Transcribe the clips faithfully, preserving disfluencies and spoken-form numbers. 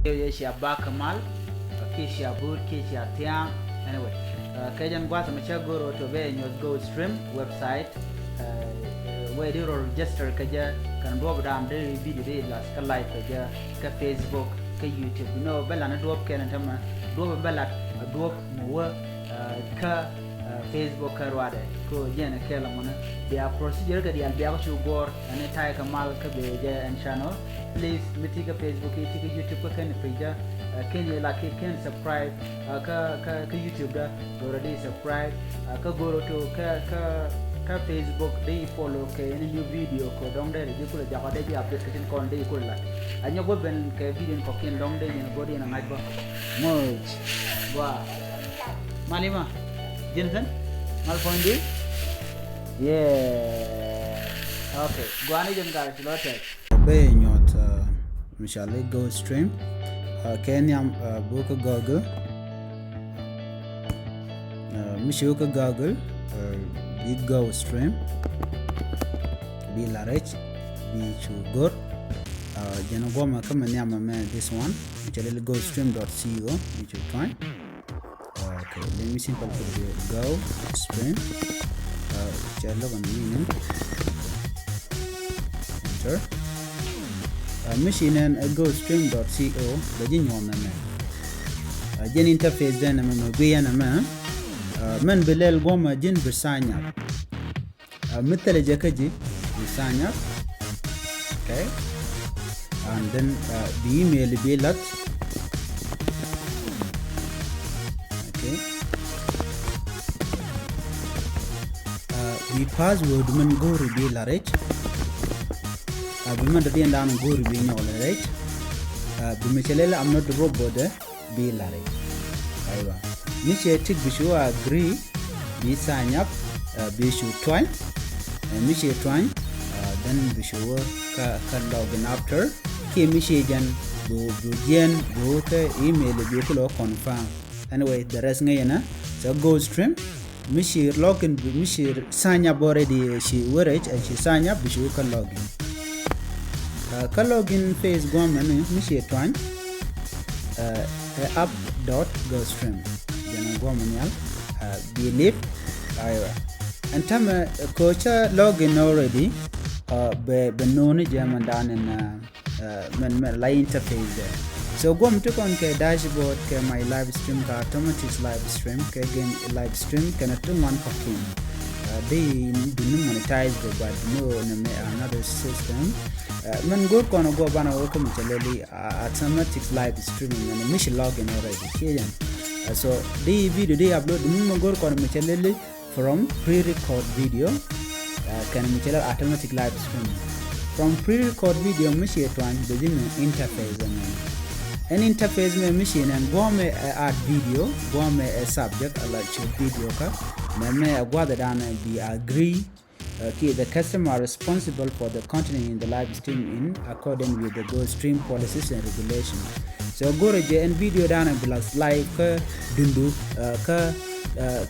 Yɛ cia bak kɛ mal kiɛ cia but kiɛ cia thia̱a̱ŋ. Anyway, kɛ jɛn gua̱th mɛ cä go̱r ɣöö tɔ bɛ nyuɔth GoStream website. Wee di rɔ register kɛ jɛ kɛn duɔ̱ɔ̱p dan di video di lath kä live kɛ jɛ kä Facebook kä YouTube. Nɔ bɛ lat ni duɔ̱ɔ̱p kɛn tämɛ, duɔ̱ɔ̱p bɛ lat a duɔ̱ɔ̱p mɛ wä kä Facebook kä ruadɛ. Ko jɛn kɛl mɔnɛ bia procedure kɛ dial bia kä cu gɔr ɛn tay kɛ mal kä bɛ jɛ ɛn channel. Please mi ti kä Facebook, ti kä YouTube kä kɛn page, kɛn yɛ like, kɛn subscribe kä kä kä YouTube da. Goro di subscribe kä goro to kä kä kä Facebook di follow kɛ ni new video ko dɔŋ dɛ di kulɛ jakɔ dɛ di update kɛ tin kɔn di kulɛ la. A nyɔk bä ben kɛ video kɔ kin dɔŋ dɛ yɛn goro yɛn a ŋa̱c bä. Moj. Gua. Malima. Jin kän. Mal point di. Yeah. Okay. Gua ni jin gar ci lɔ tɛk. Bɛ nyuɔth mi cɔal i̱ GoStream. Kɛ nhiam buk kä Google. Mi ci wä kä Google bi GoStream bi la rɛc bi cu go̱r. Jɛn guɔmɛ kä mi nhiam mɛ this one mi cɔal i̱ GoStream dot co bi cu tuany. Okay, let me simple put the GoStream. Cɛ lɔk ni ni. Enter. Mi ci nɛn ɛ GoStream dot co bɛ ji̱ nyuɔn nɛ mɛ. Jɛn interface dɛn nɛ mɛ mɛ gui yɛn nɛ mɛ. Mɛn bi lɛl guɔmɛ ji̱n bi sign up. Mi thilɛ jɛ kä ji̱ bi sign up. Okay. And then bi email bi lath. Okay. Bi password mɛn go̱o̱ri bi la rɛc. Bi mɛn dɔ̱diɛn dan go̱o̱ri bi nyɔk la rɛc. Bi mi cɛ lɛl I'm not a robot. Bi lari. Aywa. Mi cɛ tik bi cu agree bi sign up. Bi cu tuany. Mi cɛ tuany, then bi cu wä kä kä login after. Kiɛ mi cɛ jɛn bi bi jiɛn bi wä kä email bi ku lɔ confirm. Anyway, the rest ŋäcɛ nɛ. So GoStream. Mi ci login, mi ci sign up already, ci wä rɛc, ci sign up bi ci wä kä login. Kä login phase guɔmɛ ni mi ci tuany ɛ app dot GoStream. Jɛn guɔmɛ nhial bi lip. Aywa. Ɛn tämɛ ko cä login already. Bɛ bɛ noni jɛ mɛn dan in mɛn mɛn la interface dɛ. So guɔm ti kɔn kɛ dashboard kɛ my live stream kä automatic live stream kɛ gen live stream kɛn ti ŋuan kɔkin. Di duni monetize bɛ but no nɛ mɛ another system. Mɛn go̱r kɔn guɔ banɛ wä kä mi cɛ lɛli automatic live stream mɛn mi ci login already kiɛ jɛn. So di video di upload duni mɛ go̱r kɔn mi cɛ lɛli from pre-record video kɛn mi cɛ lɛ automatic live stream. From pre-record video mi ci tuany bɛ ji̱ ni interface mɛ. Ɛn interface mɛ mi ci nɛn guɔmɛ ɛ add video, guɔmɛ ɛ subject ala cɛ video kä mɛ mɛ ɛ guath dan bi agree. Kiɛ the customer responsible for the content in the live stream in accordance with the GoStream policies and regulation. So go̱rɛ jɛ ɛn video dan bi la live kä dundu kä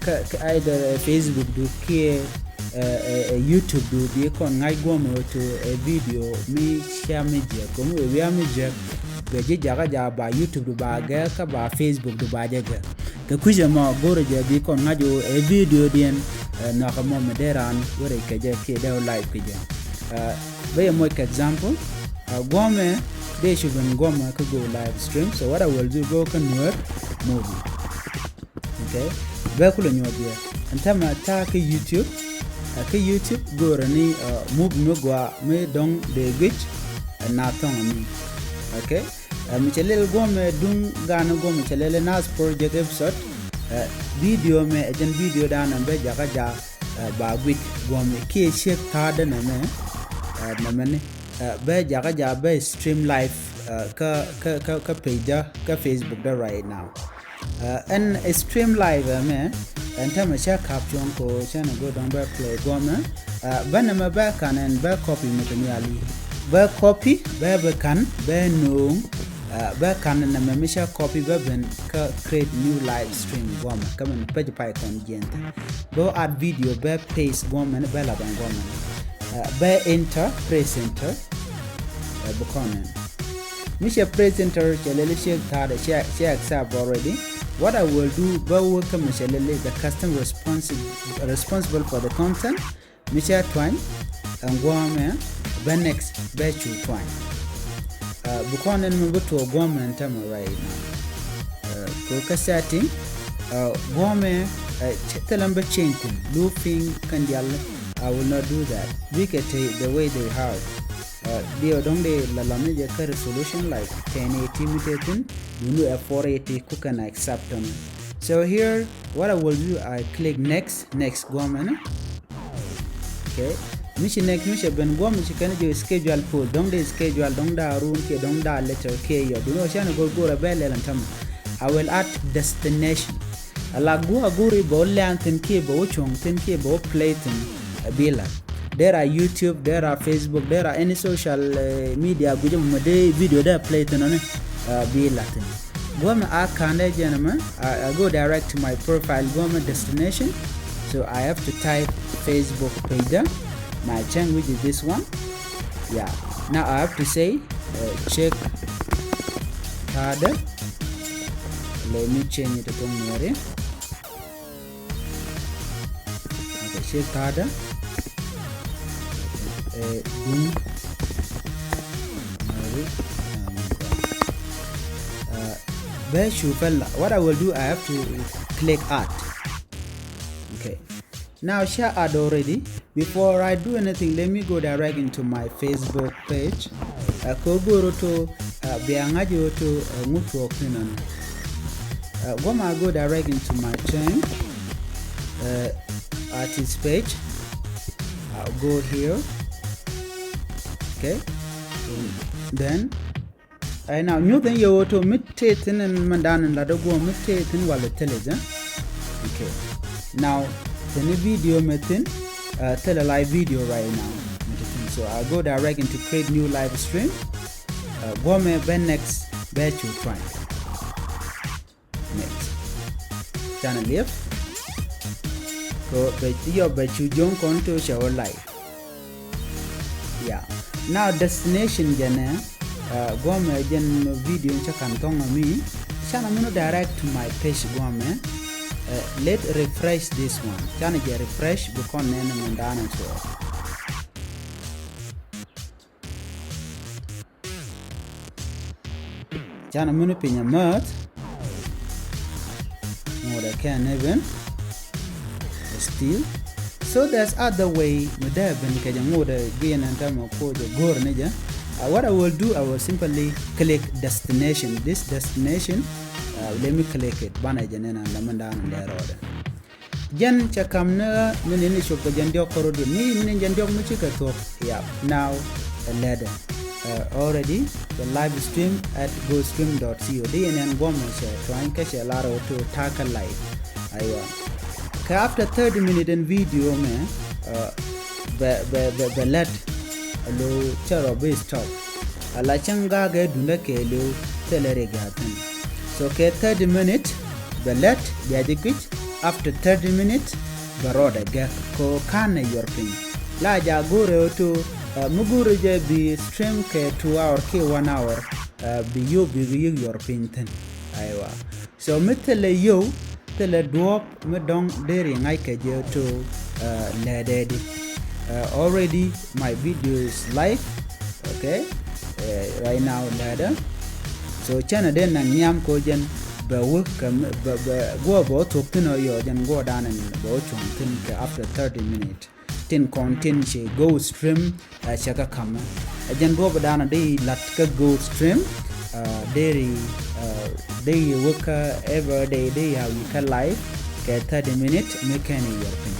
kä either Facebook du kiɛ YouTube du bi kɔn ŋa̱c guɔmɛ to ɛ video mi cia mi jiɛk guɔmɛ wia mi jiɛk. Bɛ ji̱ jakä ja ba YouTube du ba gɛ kä ba Facebook du ba jɛ gɛ. Kɛ kui̱cɛ mɔ go̱rɛ jɛ bi kɔn ŋa̱c ɛ video diɛn. Nɔakɛ mɔ mi dee raan wä rɛc kɛ jɛ kiɛ dee wä live kɛ jɛ. Bä yɛ moc kɛ example guɔmɛ dee cu ben guɔmɛ kä go live stream. So what I will do, go kä Nuer movie. Okay. Bɛ kulɛ nyuɔth yɛ ɛn tämɛ ta̱a̱ kä YouTube. Kä YouTube go̱rɛ ni movie mi gua mi dɔ̱ŋ dee guic. Ɛn na thɔŋ mi. Okay. Mi cɛ lɛl guɔmɛ duŋ gan guɔmɛ cɛ lɛl Nas Project episode. Video mɛ ɛ jɛn video dan ɛn bɛ jakä ja ba guic guɔmɛ kiɛ ciek ta̱a̱dä nɛmɛ. Nɛmɛ ni bɛ jakä ja bɛ stream live kä kä kä kä page dä kä Facebook dä right now. Ɛn stream live ɛmɛ ɛn tämɛ cä kap cuɔ̱ŋ ko cä ni go̱o̱r dɔ̱ŋ bɛ play guɔmɛ. Bä nɛmɛ bä kan ɛn bä copy mi te nhiali. Bä copy bä bä kan bä no̱o̱ŋ. Bä kan nɛmɛ mi cä copy bä ben kä create new live stream guɔmɛ kä mɛn page pay kɔn jiɛn thɛ. Bä add video bä paste guɔmɛ ni bä la dɔ̱ŋ guɔmɛ ni. Bä enter, press enter. Bä kɔn ɛn. Mi cɛ press enter cɛ lɛli cek thaadɛ cɛ, cɛ accept already. What I will do, bä wä kä mi cɛ lɛli the custom responsible, responsible for the content. Mi cɛ tuany ɛn guɔmɛ bɛ next bɛ cu tuany. Uh, bi kɔn ɛn mi bi tuɔ guɔmɛ ɛn tämɛ right now. Uh, kɛ kä setting, uh, guɔmɛ, uh, thilɛ mi bä change thin, looping kɛn dial. I will not do that. Bikɛ te the way they have. Uh, diɛ dɔŋ de la lam ni jɛ kä resolution like ten eighty mi te thin, dunu ɛ four eighty ku kɛn accept on. So here, what I will do, I click next, next guɔmɛ ni. Okay. Mi ci next mi cɛ ben guɔmɛ ci kɛn jɛ schedule post, dɔŋ de schedule, dɔŋ da run kiɛ dɔŋ da letter kiɛ yɔ. Dunu ɔ cɛn go̱r go̱r ɛ bɛ lɛl ɛn tämɛ. I will add destination. A la guɔ a guri bɛ wä lɛn thin kiɛ bɛ wä cuɔ̱ŋ thin kiɛ bɛ wä play thin, a bi la. Dera YouTube, dera Facebook, dera any social, uh, media guijä mɛ dee video dee play thin ɔni, uh, bi la thin. Guɔmɛ a kandɛ jɛn mɛ, I, I go direct to my profile, guɔmɛ destination. So I have to type Facebook page dɛ, my channel, which is this one. Yeah. Now I have to say, uh, check thaadɛ. Let me change it to Nuɛri. Okay, check thaadɛ. Eh, dum. Nuɛri. Uh, bɛ cu fɛl. What I will do, I have to click add. Okay. Now, share ad already. Before I do anything, let me go direct into my Facebook page. Uh, kɛ go̱r ɔ to, uh, bia ŋa̱c ɔ to, uh, ŋut tuɔɔk thin ɔn. Uh, guɔmɛ go direct into my channel, uh, artist page. I'll go here. Okay. And then Right now, nyuth in yɛ ɣöö to mi tëë thin in mɛn dan in lat ɛ guɔ mi tëë thin walɛ thilɛ jɛ. Okay. Now, thin in video mɛ thin, uh, thilɛ live video right now. Mɛ thin. So I go direct into create new live stream. Uh, guɔ mɛ bɛ next bɛ cu tuany. Next. Canɛ liep. Kɛ bɛ yɔ bɛ cu jo̱o̱ŋ kɔn to cɛ wä live. Yeah. Now destination jɛnɛ, uh, guɔmɛ jɛn video cɛ kan thɔŋ ami. Canɛ munu direct to my page guɔmɛ. Uh, let refresh this one. Canɛ jɛ refresh bi kɔn nɛn mi danɛ tuɔ. Canɛ mini piny amäth. Ŋot ɛ kɛn ni ben. Still. So there's other way mi dee ben kɛ jɛ ŋot ɛ giɛn ɛn tämɛ ko jɛ go̱r ni jɛ. Uh, what I will do, I will simply click destination. This destination, uh, let me click it. Banɛ jɛ ni na lamɛ dan dee rɔɔdɛ. Jɛn cɛ kam ni ɣä mi ni ni cop kɛ jɛn diɔk kɔrɔdun. Ni mi ni jɛn diɔk mi cikɛ thuɔk. Yap. Now, ɛ lɛdɛ. Uh, already, the live stream at go stream dot co. Di yɛn ɛn guɔmɛ cɛ tuany kɛ cɛ lar ɔ to takä live. Aywa. Kɛ after thirty minute ɛn video mɛ, uh, bɛ, bɛ, bɛ, bɛ lɛt. Alo cɛ rɔ bi stop. Ala cäŋ gakɛ dundä kɛɛliw thilɛ rik gathin. So kɛ thirty minute bɛ lät bia ji̱ guic. After thirty minute bɛ rɔɔdɛ gɛk kɛ ɣöö ka̱n ɛ yuɔr piny. La ja̱ go̱rɛ ɣöö to, uh, mi go̱rɛ jɛ bi stream kɛ two hour kiɛ one hour, uh, bi yio̱w bi yik yuɔr piny thi̱n. Aywa. So mi thilɛ yio̱w thilɛ duɔ̱ɔ̱p mi dɔ̱ŋ deri ŋa̱c kɛ jɛ to, uh, lɛdɛ di. Uh, already my video is live. Okay. Uh, right now lɛdɛ. So cɛnɛ den naŋ nhiam ko jɛn bɛ wä kɛ bɛ, bɛ guɔ bɛ wä thok thin ɔ yɔ jɛn guɔ danɛ bɛ wä cuɔ̱ŋ thin kɛ after thirty minute. Tin kɔn tin ci go stream, uh, cɛ kä kamɛ. Ɛ jɛn duɔ̱ɔ̱p danɔ di lat kä go stream, uh, deri, uh, di wä kä every day di ya wi̱i̱ kä live kɛ thirty minute mi kɛn i̱ yɔr piny.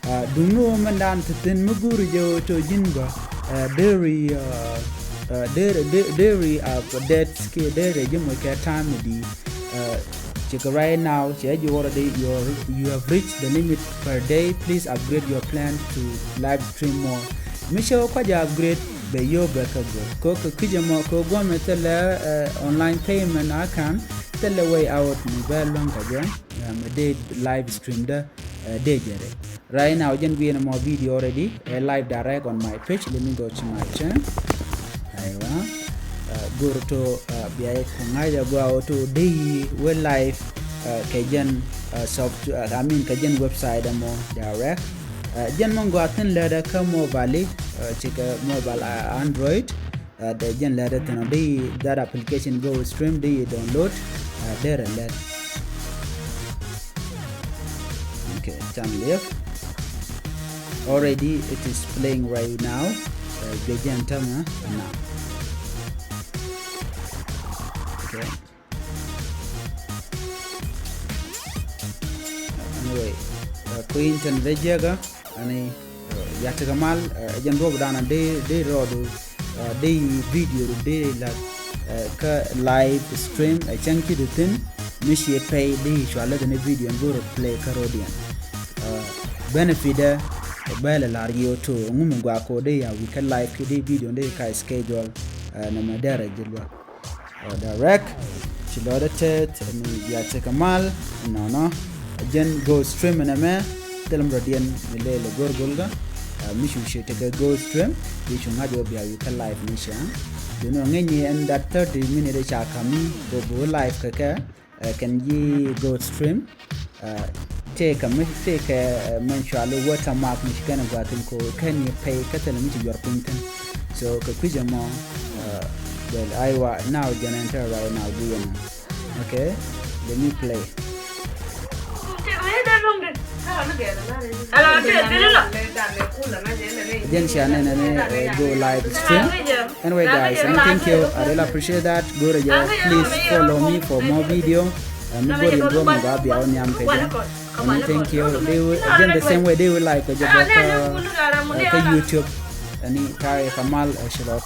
Uh, duŋni wä mɛn dan ti thin mi guri jɛ wä to ji̱n bä, uh, deri, uh, uh, deri, de-, deri, uh, date kiɛ deri ji̱ moc kɛ time di. Uh, Cikɛ right now, cɛ ji̱ already, you have reached the limit per day. Please upgrade your plan to live stream more. Mi cɛ wä kua jɛ upgrade bɛ yio̱w bɛ kä gör. Kɛ kɛ ki̱cɛ mɔ kɛ guɔmɛ thilɛ, uh, online payment account, thilɛ way out mi bɛ luäŋ kɛ jɛ. Um, dee live stream dä, uh, dee jɛ rɛ. Right now, jɛn guiɛ ni mɔ video already, uh, live direct on my page. Let me go to my channel. Aywa. Uh, go̱r to, uh, bia yɛ ku ŋa̱c a gua to dee wä live, uh, kɛ jɛn, uh, soft, uh, I mean kɛ jɛn website ɛmɔ direct. Uh, jɛn mɔ gua thin lɛ dɛ kä mobile, uh, cikɛ mobile, uh, Android. Uh, dee jɛn lɛ dɛ thin dee that application Go Stream dee download, uh, dee rɛ lɛ. Okay, can live. Already it is playing right now. Uh, jɛ jɛn tämɛ now. Okay. Anyway, uh, kui̱ internet dee jiäkä ani, uh, ya̱ tekɛ mal, uh, jɛn duɔ̱p danɔ dee, dee rɔɔdu, uh, dee video dee la, uh, kä live stream, uh, cäŋ ci di thin mi ci pay dee cua lä thin video go̱r play kä rɔɔdiɛn. Uh, benefit dɛ bɛ lɛ lar yioto ŋu mi gua ko dee ya wi̱i̱ kä live ki dee video dee ka schedule, uh, nɛ mɛ dee rɛ ji̱ luäk. Ɔ direct ci lɔcdä tɛth ni bia tekɛ mal nɔnɔ. Jɛn Go Stream nɛ mɛ thil mi rɔ̱diɛn mi lɛl ɛ go̱r go̱lgä. Ɛ mi cu ci tekɛ Go Stream bi cu ŋa̱c ɣöö bia wi̱i̱ kä live ni cɛ. Duundɛ ŋäcni ɛn that thirty minute ca ka̱m mi go̱ bi wä live kɛ kɛ, ɛ kɛn ji̱ Go Stream. Tëëkɛ mi tëëkɛ, uh, mɛn cuali watermark mi ci kɛn a gua thin ko kɛn yɛ pay kä thilɛ mi ci yuɔr piny thin. So kɛ kui̱c ɛmɔ, uh, well, aywa, now jɛn enter right now bi yɛn. Okay, let me play. Jɛn cia nɛn ni, uh, Go live stream. Anyway guys, and thank you. I really appreciate that. Go̱rɛ jɛ, please follow me for more video. Ɛ mi go̱r yɛn duɔ̱p mi ba bia wä nhiam kɛ jɛ. Ɛ mi thank you. Dee wä, again the same way dee wä like kɛ jɛ bä kä, ɛ kä YouTube. Ɛ ni ta̱a̱ yɛ kɛ mal, ɛ ci lɔt.